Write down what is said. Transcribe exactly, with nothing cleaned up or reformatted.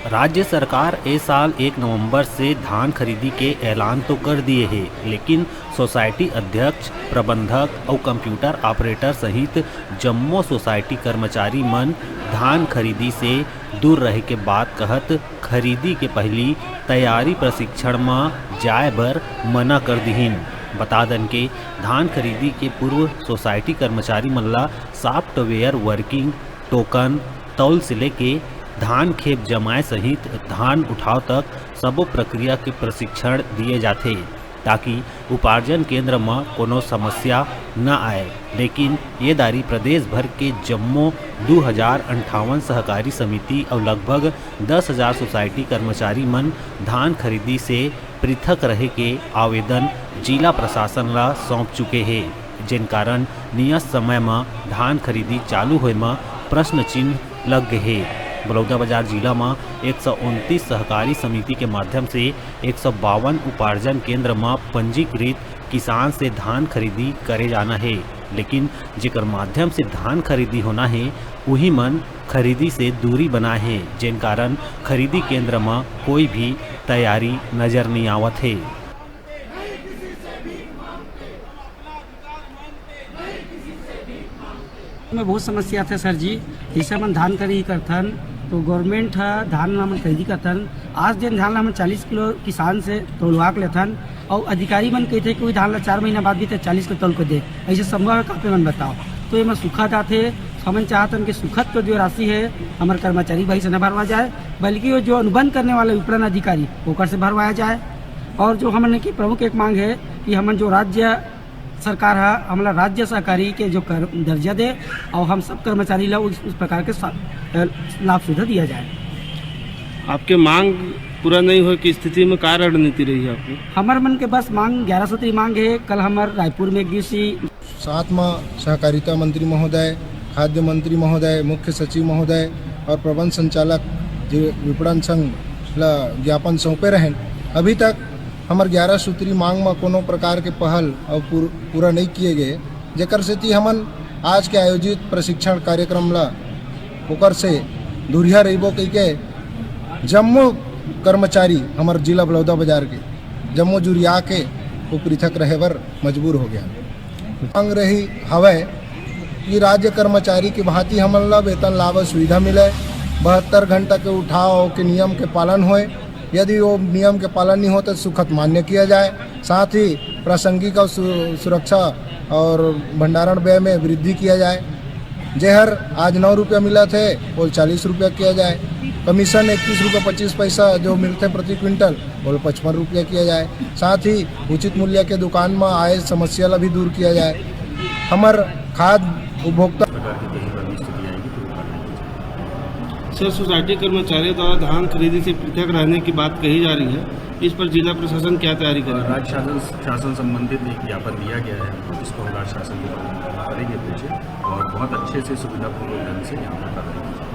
राज्य सरकार ए साल एक नवंबर से धान खरीदी के ऐलान तो कर दिए हे, लेकिन सोसाइटी अध्यक्ष, प्रबंधक अउ कंप्यूटर ऑपरेटर सहित जम्मो सोसाइटी कर्मचारी मन धान खरीदी से दूर रहे के बात कहत, खरीदी के पहिली तैयारी प्रशिक्षण म जाए बर मना कर दिहिन। बता दन के धान खरीदी के पूर्व सोसाइटी कर्मचारी मन ला सॉफ्टवेयर वर्किंग, टोकन, तौल से लेके धान खेप जमाए सहित धान उठाव तक सबो प्रक्रिया के प्रशिक्षण दिए जाथे, ताकि उपार्जन केंद्र म कोनो समस्या न आए। लेकिन ये दारी प्रदेश भर के जम्मो दू हजार अंठावन सहकारी समिति अउ लगभग दस हजार सोसाइटी कर्मचारी मन धान खरीदी से पृथक रहे के आवेदन जिला प्रशासन ला सौंप चुके हे, जेन कारण नियत समय म धान खरीदी चालू होए म प्रश्न चिन्ह लग गे हे। बलौदाबाजार जिला म एक सौ उनतीस सहकारी समिति के माध्यम से एक सौ बावन उपार्जन केंद्र म पंजीकृत किसान से धान खरीदी करे जाना हे, लेकिन जेकर माध्यम से धान खरीदी होना हे, उही मन खरीदी से दूरी बनाए हे, जेन कारण खरीदी केंद्र म कोई भी तैयारी नजर नइ आवत हे। में बहुत समस्या आथे सर जी। जैसे हमन धान खरीदी करथन तो गवर्नमेंट ह धान ला हमन खरीदी करथन, आज जेन धान ला हमन चालीस किलो किसान से तौलवा के लेथन, अउ अधिकारी मन कहिथे कि वही धान ला चार महीना बाद भी ते चालीस किलो तौल के दे, ऐसे संभव है कहाँ पे मन बताओ? तो एमा सुखद आथे। हमन चाहतन कि सुखद के जो राशि है हमर कर्मचारी भाई से न भरवा जाए, बल्कि वो जो अनुबंध करने वाला विपणन अधिकारी ओकर से भरवाया जाए। और जो हमन की प्रमुख एक मांग है कि हमन जो राज्य सरकार ह हमला राज्य सहकारी के जो कर, दर्जा दे और हम सब कर्मचारी ला उस, उस प्रकार के सा- लाभ सुविधा दिया जाए। आपके मांग पूरा नहीं होए की स्थिति में का रणनीति रही है आपकी? हमर मन के बस मांग ग्यारह सूत्री मांग है। कल हमर रायपुर में एक दिवसीय साथ म सहकारिता मंत्री महोदय, खाद्य मंत्री महोदय, मुख्य सचिव महोदय और प्रबंध संचालक जे विपणन संघ ला ज्ञापन सौंपे रहेन। अभी तक हमर ग्यारह सूत्री मांग म कोनो प्रकार के पहल और पूर-, पूरा नहीं किए गए, जेकर सेती हमन आज के आयोजित प्रशिक्षण कार्यक्रम ला ओकर से दुरिहा रहिबो कहिके जम्मो कर्मचारी हमर जिला बलौदाबाजार के जम्मो जुरिया के वो पृथक रहे बर मजबूर हो गया। मांग रही हवय कि राज्य कर्मचारी की भांति हमन ला वेतन लाभ सुविधा मिले, बहत्तर घंटा के उठाव के नियम के पालन होए। यदि वो नियम के पालन नहीं होता तो सुखद मान्य किया जाए। साथ ही प्रासंगिक और सु, सुरक्षा और भंडारण व्यय में वृद्धि किया जाए। जेहर आज नौ रुपया मिला थे, वो चालीस रुपया किया जाए। कमीशन इक्कीस रुपया पच्चीस पैसा जो मिलते प्रति क्विंटल, वो पचपन रुपया किया जाए। साथ ही उचित मूल्य के दुकान में आए समस्या ला भी दूर किया जाए। हमर खाद्य उपभोक्ता सर, सोसाइटी कर्मचारियों द्वारा धान खरीदी से पृथक रहने की बात कही जा रही है, इस पर जिला प्रशासन क्या तैयारी करेगा? राज्य शासन शासन संबंधित एक ज्ञापन दिया गया है, जिसको हम राज्य शासन को करेंगे पेश और बहुत अच्छे से सुविधापूर्वक ढंग से यहाँ पर कार्रवाई की जाएगी।